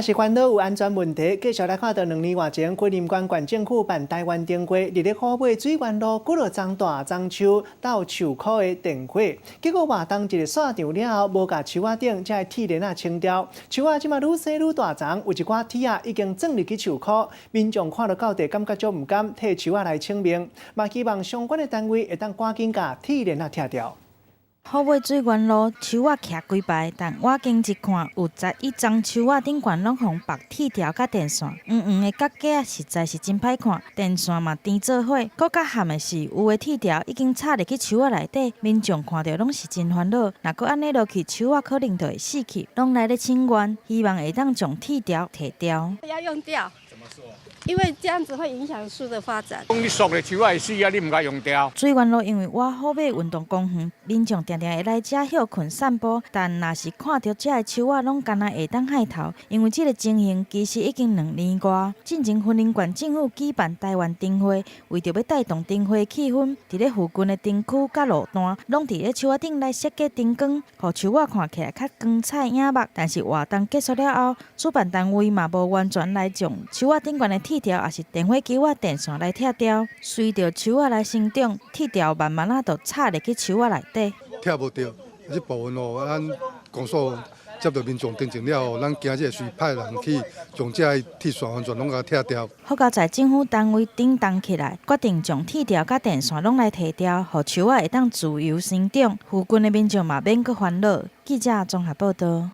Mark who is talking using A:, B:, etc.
A: 是煩惱有安全問題，繼續來看著兩年外前，雲林縣縣政府辦台灣燈會，佇咧虎尾水源路幾落叢大樟樹鬥樹箍的電火，結果活動一个散場了後，無共樹仔頂這个鐵鏈仔清掉，樹仔這馬愈生愈大叢，有一寡鐵仔已經鑽入去樹箍，民眾看著到底感覺足毋甘，替樹仔來請命，嘛希望相關的單位會當趕緊共鐵鏈仔拆掉。
B: 虎尾水源路樹仔徛規排，但倚近一看，有11叢樹仔頂懸攏予縛鐵條佮電線，黃黃的角格實在是真歹看。電線嘛纏做伙，閣較譀的是，有的鐵條已經插入去樹仔內底，民眾看著攏是真煩惱。若閣按呢落去，樹仔可能就會死去。攏來咧請願，希望會當將鐵條提掉。
C: 要用掉。怎麼說？因為這樣子會影響樹的發展。
D: 講你索的樹仔會死啊，你毋共用掉。
B: 水源路因為倚虎尾運動公園，民眾定定會來遮歇睏散步，但若是看著遮的樹仔，攏敢若會當害頭。因為這个情形其實已經兩年外。進前雲林縣政府舉辦台灣燈會，為著欲帶動燈會氣氛，佇咧附近的燈區佮路段，攏佇咧樹仔頂來設計燈光，予樹仔看起來較光彩影目。但是活動結束了後，主辦單位嘛無完全來將樹仔頂懸的鐵條，抑是電火球仔電線來拆掉，隨著樹仔來生長，鐵條慢慢仔就插入去樹仔內底。
E: 拆無著，這部分哦，咱公所接著民眾陳情了後，咱今日隨派人去將這个鐵線完全攏共拆掉。
B: 好佳哉政府單位頂動起來，決定將鐵條佮電線攏來提掉，予樹仔會當自由生長。附近的民眾嘛免閣煩惱。記者綜合報導。